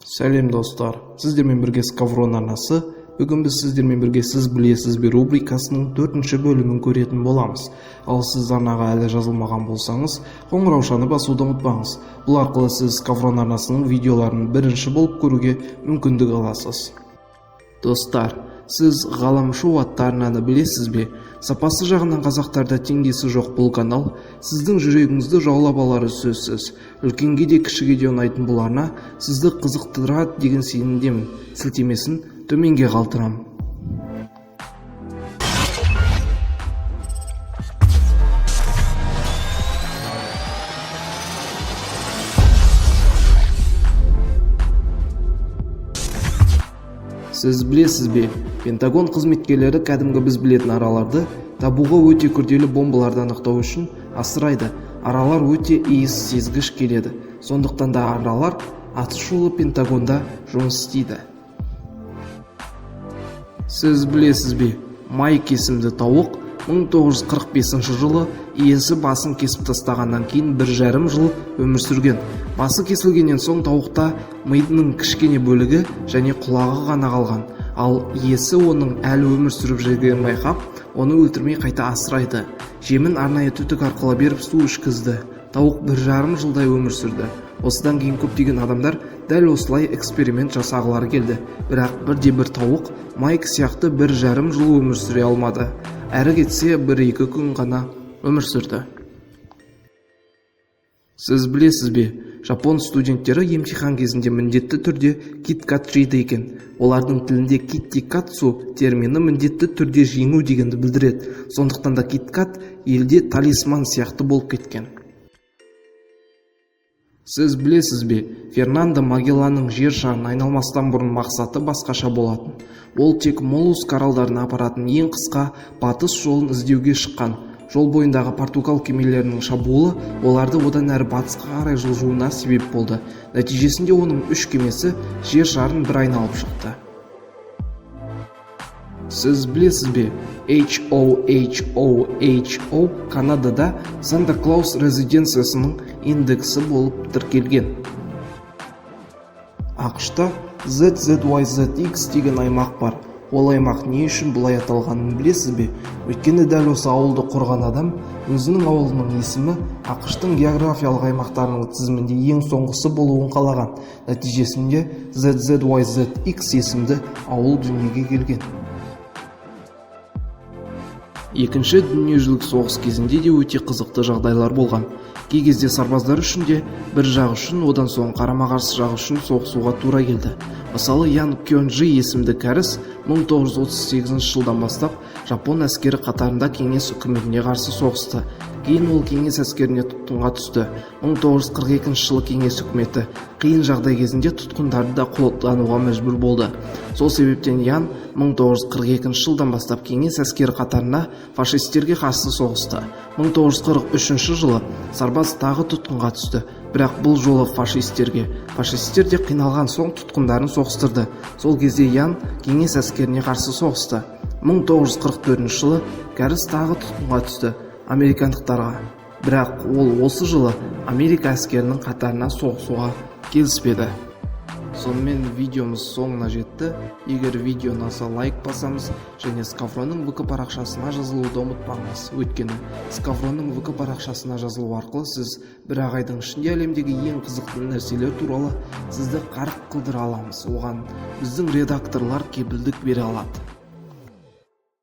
Сәлем, достар! Сіздермен бірге Скаврон арнасы. Бүгін біз сіздермен бірге «Сіз білесіз бе» рубрикасының төртінші бөлімін көретін боламыз. Ал сіз арнаға әлі жазылмаған болсаңыз, қоңыраушаны басуды ұмытпаңыз. Бұл арқылы сіз Скаврон арнасының видеоларын бірінші болып көруге мүмкіндік аласыз. Достар, сіз «Ғалам Шоу» атты арнаны білесіз бе? Сапасы жағынан қазақтарда теңдесі жоқ бұл канал сіздің жүрегіңізді жаулап алары сөзсіз. Үлкенге де, кішіге де ұнайтын бұл арна сізді қызықтырады деген сенімдемін. Сілтемесін төменге қалдырамын. Сіз білесіз бе, Пентагон қызметкерлері кәдімгі біз білетін араларды табуға өте күрделі бомбаларды анықтау үшін асырайды. Аралар өте иіс сезгіш келеді. Сондықтан да аралар атышулы Пентагонда жұмыс істейді. Сіз білесіз бе, Майк есімді тауық 1945 жылы иесі басын кесіп тастағаннан кейін 1,5 жыл өмір сүрген. Басы кесілгеннен соң тауықта мидың кішкене бөлігі және құлағы ғана қалған. Ал иесі оның әлі өмір сүріп жүргенін байқап, оны өлтірмей қайта асырайды. Жемін арнайы түтік арқылы беріп, су ішкізді. Тауық 1,5 жылдай өмір сүрді. Осыдан кейін көптеген адамдар дәл осылай эксперимент жасағылары келді, бірақ бірде бір тауық Майк сияқты 1,5 жыл өмір сүре алмады. Әрі кетсе 1-2 күн ғана өмір сүрді. Сіз білесіз бе, жапон студенттері емтихан кезінде міндетті түрде КитКат жейді екен. Олардың тілінде китти катсу термині міндетті түрде жеңу дегенді білдіреді. Сондықтан да КитКат елде талисман сияқты болып кеткен. Сіз білесіз бе, Фернандо Магелланның жер шарын айналмастан бұрын мақсаты басқаша болатын. Ол тек Моллуск аралдарына апаратын ең қысқа батыс жолын іздеуге шыққан. Жол бойындағы португал кемелерінің шабуылы оларды одан әрі батысқа қарай жылжуына себеп болды. Нәтижесінде оның үш кемесі жер шарын бір айналып шықты. Сіз білесіз бе, HOHOHO Канадада Санта Клаус резиденциясының индексі болып тіркелген. АҚШ-та ZZYZX деген аймақ бар. Ол аймақ не үшін бұлай аталғанын білесіз бе? Өйткені дәл осы ауылды құрған адам өзінің ауылының есімі АҚШ-тың географиялық аймақтарының тізімінде ең соңғысы болуын қалаған. Нәтижесінде ZZYZX есімді ауыл дүниеге келген. Екінші дүниежүзілік соғыс кезінде де өте қызықты жағдайлар болған. Кей кезде сарбаздар үшін де бір жақ үшін, одан соң қарама-қарсы жақ үшін соғысуға тура келді. Мысалы, Ян Кёнджи есімді кәріс 1938 жылдан бастап жапон әскері қатарында кеңес үкіметіне қарсы соғысты. Кейін ол кеңес әскеріне тұтқынға түсті. 1942 жылы кеңес үкіметі қиын жағдай кезінде тұтқындарды да қолдануға мәжбүр болды. Сол себептен Ян 1942 жылдан бастап кеңес әскері қатарына фашистерге қарсы соғысты. 1943 жылы сарбаз тағы тұтқынға түсті, бірақ бұл жолы фашистерге. Фашистер де қиналған соң тұтқындарын соғыстырды. Сол кезде Ян кеңес әскеріне қарсы соғысты. 1944 жылы кәріс тағы тұтқынға түсті, американдықтарға. Бірақ ол осы жылы Америка әскерінің қатарына соғысуға келіспеді. Сонымен, видеомыз соңына жетті. Егер видео ұнаса, лайк басамыз және Скавронның ВК парақшасына жазылуды ұмытпаңыз. Өйткені Скавронның ВК парақшасына жазылу арқылы сіз бір-ақ айдың ішінде әлемдегі ең қызықты нәрселер туралы сізді қарық қылдыра аламыз. Оған біздің редакторлар кепілдік бере алады.